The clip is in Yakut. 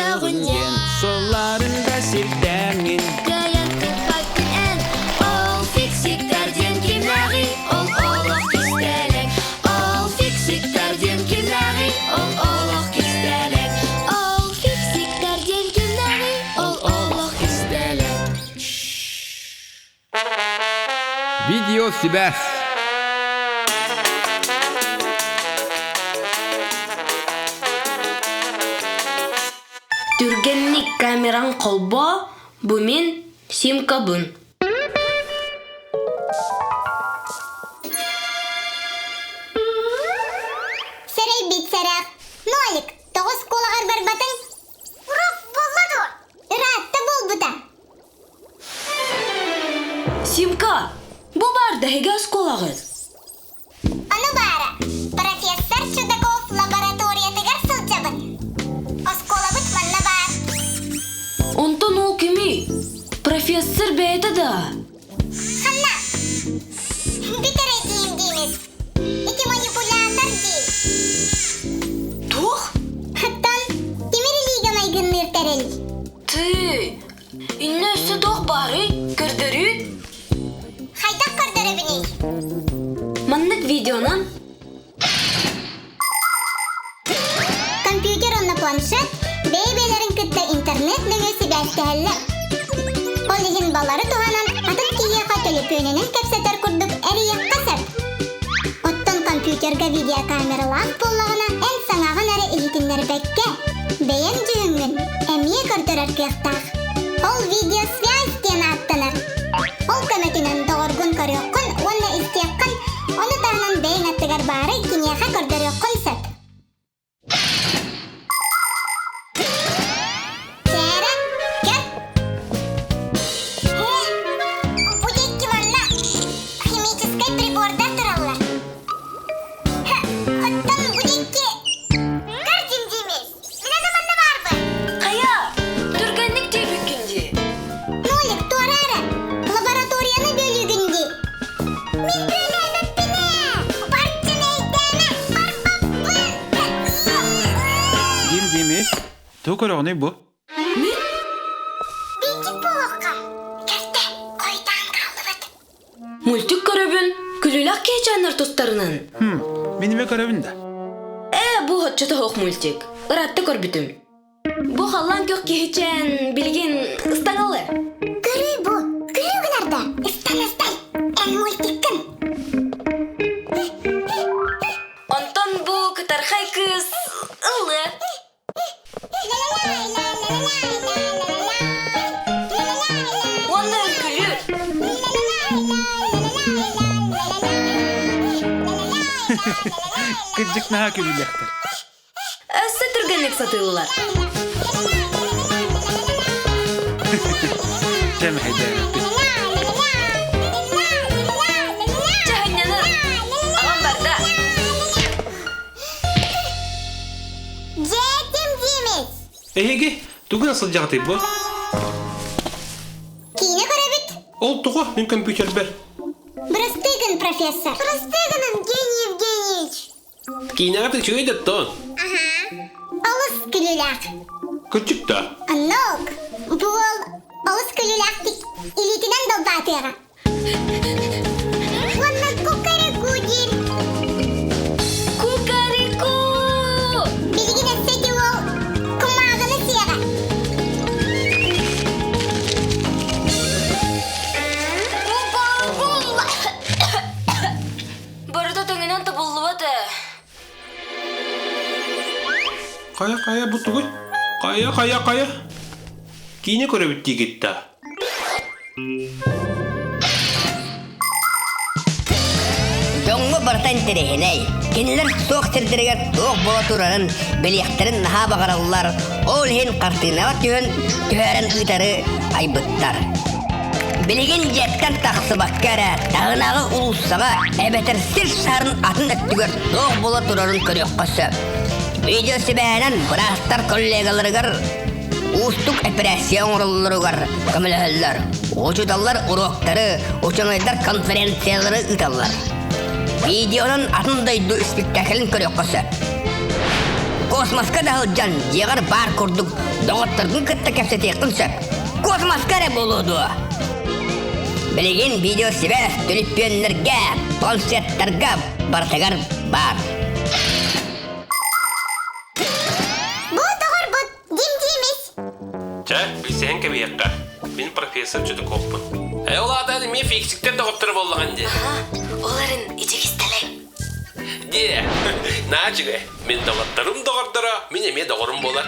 Көрөҕүн диэн Солларын да сирдээҥҥин Кыайан тыыппаккын эн Ол фиксиктэр диэн кимнээҕий Ол олох кистэлэҥ Ол фиксиктэр диэн кимнээҕий Ол олох кистэлэҥ Ол фиксиктэр диэн кимнээҕий Ол олох кистэлэҥ Видеосибээс. Түргэнник камераҥ холбоо, бу мин симкабын. Сэрэйбит сэрэх. Нолик, тоҕо оскуолаҕар барбатыҥ? Уруок буолла дуо? Ыраатта буолбута. Симка, бу баар дэһиги оскуолаҕыт. Ону баара, профессор Чудаков лабораториятыгар сылдьабын. Оскуолабыт манна баар. Онтон ол кимий? Профессор бэйэтэ да? Ханна? Бүтэр этиим диимис. Ити манипулятор дии. Туох? Оттон тимир илиигэ майгынныыр тэрил. Тыый, иннэ өссө туох баарый? Көрдөрүү? Хайдах көрдөрөбүнүй? Маннык видеонан Компьютер уонна планшет бэйэ-бэйэлэрин кытта интернет нөҥүө сибээстэһэллэр. Ол иһин балары туһанан атын киһиэхэ төлөпүөнүнэн кэпсэтэр курдук эрийиэххэ сөп. Оттон компьютерга видеокамералаах буоллаҕына эн саҥаҕын эрэ иһитиннэрбэккэ, бэйэҥ дьүһүҥҥүн эмиэ көрдөрөр кыахтаах. Ол видеосвязь диэн ааттанар. Ол көмөтүнэн доҕоргун көрүөххүн уонна истиэххин, ону таһынан бэйэҥ аттыгар баары киниэхэ көрдөрүөххүн сөп. Чээрэ, көр. Бу диэки манна химическай прибордар тураллар. Оттон бу диэки көр дьиҥдьиимис. Мин аны манна баарбын. Хайа, түргэнник диэбиккин дии. Нолик, туораары. Лабораторияны бөлүүгүн дии. Мин бүөлээбэппин ээ. Барчын өйдөөнө, барбаппын. Дим Димис, тугу көрөҕүнүй бу? Мин? Биичик буолуохха. Кэртэ, хойутаан хааллыбыт. Мультик көрөбүн, күлүүлээх киһичээннэр тустарынан. Хм, мин эмэ көрөбүн да. Ээ, бу оччото суох мультик. Ыратта көрбүтүм. Бу халлаан көх киһичээн билигин ыстаҥалы. Көрүй бу, күлүү гынар да, ыстан ыстай, эн мультиккын. Онтон бу кытархай кыыс ыллыа. Уонна үҥкүүлүүр. Кырдьык наһаа күлүүлэхтэр. Өссө түргэнник сатыыллар. Чэ мэһэйдээбиппит. Чаһынньаныр. Аҕам барда. Дьиэтим диимис. Эһиги тугунан сылдьаҕытый бу? Киинэ көрөбүт. Ол тоҕо мин компьютербэр? Бырастыы гын, профессор. Бырастыы гынын, Евгений Евгеньевич. Киинэҕэ үчүгэй да тон. Аха. Олус күлүүлээх. Кырдьык да? Оннук. Бу уол олус күлүүлээхтик илиитинэн долбаатыаҕа. Уонна кукареку диир. Кукареку! Билигин өссө ити уол кумааҕыны сиэҕэ. Барыта тэҥинэн табыллыбат ээ. Хайа хайа бу тугуй? Хайа хайа хайа? Киинэ көрөбүт диигит да? Дьоҥҥо барыта интэриэһинэй. Кинилэр суох сирдэригэр туох буола турарын билиэхтэрин наһаа баҕараллар, ол иһин хартыынаҕа түһэн түһэрэн ыытары айбыттар. Билигин дьиэттэн тахсыбакка эрэ таһынааҕы уулуссаҕа эбэтэр сир шарын атын өттүгэр туох буола турарын көрүөххэ сөп. Видеосибээһинэн быраастар коллегаларыгар уустук эпэрээссийэ оҥороллоругар көмөлөһөллөр. Учууталлар уруоктары, учуонайдар конференциялары ыыталлар. Видеонан атын дойду испиктээкилин көрүөххэ сөп. Космоска да сылдьан дьиэҕэр баар курдук доҕотторгун кытта кэпсэтиэххин сөп. Космоска эрэ буолуо дуо? Билигин видеосибээс түлүпүөннэргэ, планшеттарга барытыгар баар. Бу доҕорбут Дим Димис. Чэ, билсиһэн кэбиһиэххэ. Мин профессор Чудаковпун. Э, ол аата эмиэ фиксиктэр доҕотторо буоллаҕын дии. Ол эрин ичигистэлэҥ. Дии, наачыгай. Мин доҕотторум доҕордоро, мин эмиэ доҕорум буолар.